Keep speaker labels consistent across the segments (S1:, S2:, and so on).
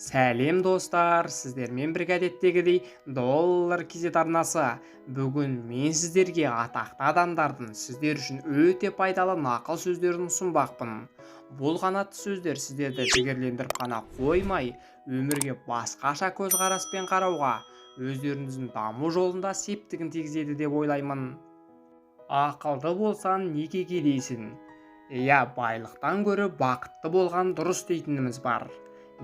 S1: Сәлем, достар! Сіздермен бірге әдеттегідей Доллар KZ арнасы. Бүгін мен сіздерге атақты адамдардың сіздер үшін өте пайдалы нақыл сөздерін ұсынбақпын. Бұл қанатты сөздер сіздерді жігерлендіріп қана қоймай, өмірге басқаша көзқараспен қарауға, өздеріңіздің даму жолында септігін тигізеді деп ойлаймын. Ақылды болсаң, неге кедейсің? Иә, байлықтан гөрі бақытты болған дұрыс дейтініміз бар.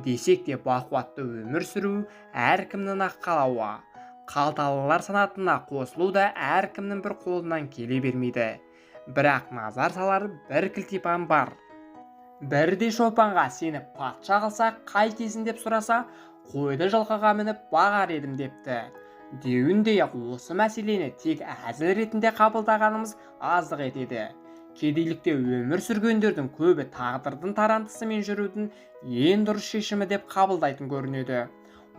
S1: Десек те, бақуатты өмір сүру әркімнің ақ қалауы. Қалталылар санатына қосылу да әркімнің бір қолынан келе бермейді. Бірақ назар салар бір кілтипан бар. Бірде шопанға: «Сені патша қылса, қайтесің?» деп сұраса, «Қойды жылқыға мініп бағар едім», – депті. Деуіндей-ақ, осы мәселені тек әзіл ретінде қабылдағанымыз аздық етеді. Кедейлікте өмір сүргендердің көбі тағдырдың тарантысымен жүрудің ең дұрыс шешімі деп қабылдайтын көрінеді.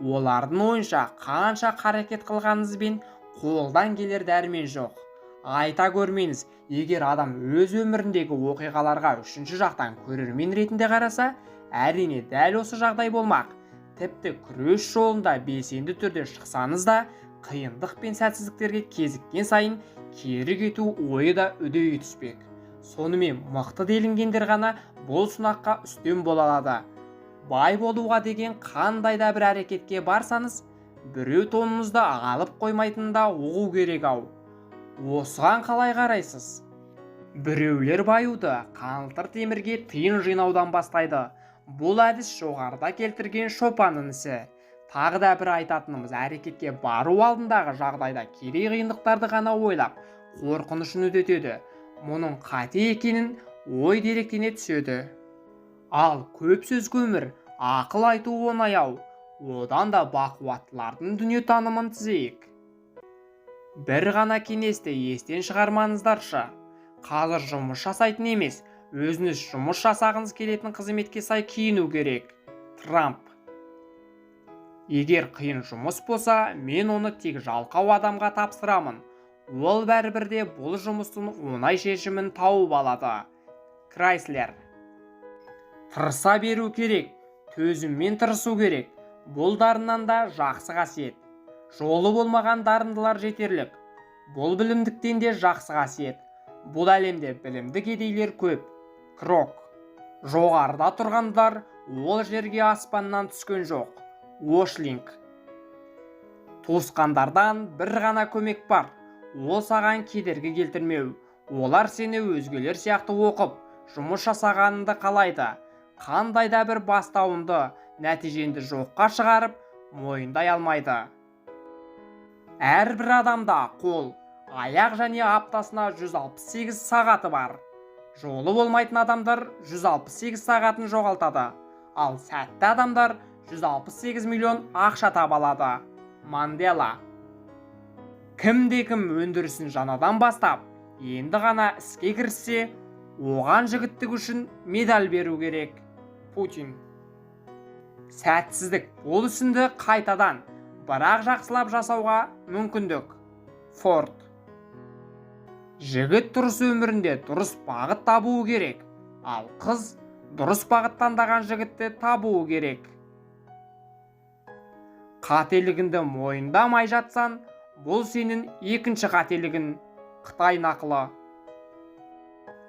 S1: Олардың ойынша, қанша қарекет қылғаныңызбен, қолдан келер дәрмен жоқ. Айта көрмеңіз, егер адам өз өміріндегі оқиғаларға үшінші жақтан көрермен ретінде қараса, әрине, дәл осы жағдай болмақ. Тіпті күрес жолында белсенді түрде шықсаңыз да, қиындық пен сәтсіздіктерге кезіккен сайын кері кету ойы да үдей түспек. Сонымен, мықты делінгендер ғана бұл сынаққа үстем бола алады. Бай болуға деген қандай да бір әрекетке барсаңыз, біреу тоныңызды алып қоймайтынын да ұғу керек ау. Осыған қалай қарайсыз? Біреулер баюды қаңылтыр темірге тиын жинаудан бастайды. Бұл әдіс жоғарыда келтірген шопанның ісі. Тағы да бір айтатынымыз: әрекетке бару алдындағы жағдайда кедей қиындықтарды ғана ойлап, қорқынышын үдетеді. Мұның қате екенін ой деректене түседі. Ал көп сөз көмір, ақыл айту оңай ау. Одан да бақуаттылардың дүниетанымын түзейік. Бір ғана кеңесті естен шығармаңыздаршы: қазір жұмыс жасайтын емес, өзіңіз жұмыс жасағыңыз келетін қызметке сай киіну керек. Трамп. Егер қиын жұмыс болса, мен оны тек жалқау адамға тапсырамын. Ол бәрібір де бұл жұмыстың оңай шешімін тауып алады. Крайслер. Тырыса беру керек, төзіммен тырысу керек. Бұл дарыннан да жақсы қасиет. Жолы болмаған дарындылар жетерлік. Бұл білімдіктен де жақсы қасиет. Бұл әлемде білімді кедейлер көп. Крок. Жоғарыда тұрғандар ол жерге аспаннан түскен жоқ. Ошлинг. Туысқандардан бір ғана көмек бар: ол саған кедергі келтірмеу. Олар сені өзгелер сияқты оқып, жұмыс жасағаныңды қалайды. Қандай да бір бастауыңды, нәтижеңді жоққа шығарып, мойындай алмайды. Әрбір адамда қол, аяқ және аптасына 168 сағаты бар. Жолы болмайтын адамдар 168 сағатын жоғалтады, ал сәтті адамдар 168 миллион ақша таба алады. Мандела. Кімде-кім өндірісін жаңадан бастап, енді ғана іске кіріссе, оған жігіттік үшін медаль беру керек. Путин. Сәтсіздік – бұл ісіңді қайтадан, бірақ жақсылап жасауға мүмкіндік. Форд. Жігіт дұрыс өмірінде дұрыс бағыт табуы керек, ал қыз дұрыс бағыт таңдаған жігітті табуы керек. Қателігіңді мойындамай жатсаң, бұл сенің екінші қателігің. Қытай нақылы.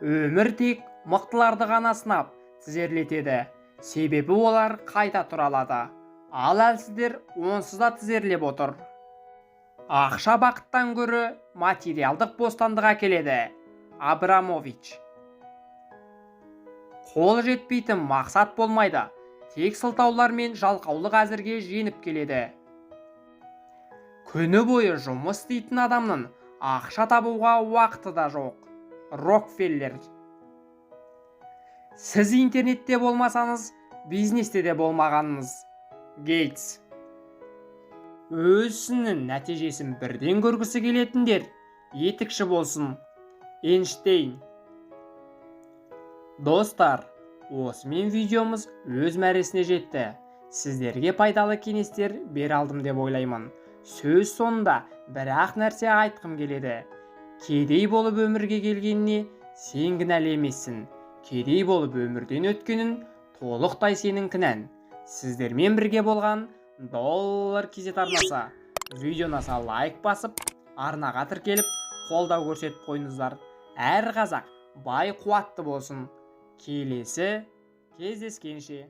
S1: Өмір тек мықтыларды ғана сынап, тізерлетеді, себебі олар қайта тұра алады, ал әлсіздер онсыз да тізерлеп отыр. Ақша бақыттан гөрі материалдық бостандық әкеледі. Абрамович. Қол жетпейтін мақсат болмайды, тек сылтаулар мен жалқаулық әзірге жеңіп келеді. Күні бойы жұмыс істейтін адамның ақша табуға уақыты да жоқ. Рокфеллер. Сіз интернетте болмасаңыз, бизнесте де болмағаныңыз. Гейтс. Өз ісінің нәтижесін бірден көргісі келетіндер етікші болсын. Эйнштейн. Достар, осымен видеомыз өз мәресіне жетті. Сіздерге пайдалы кеңестер бере алдым деп ойлаймын. Сөз соңында бір-ақ нәрсе айтқым келеді: кедей болып өмірге келгеніне сен кінәлі емессің, кедей болып өмірден өткенін толықтай сенің кінәң. Сіздермен бірге болған Доллар KZ арнасы. Видео ұнаса, лайк басып, арнаға тіркеліп, қолдау көрсетіп қойыңыздар. Әр қазақ бай, қуатты болсын. Келесі кездескенше!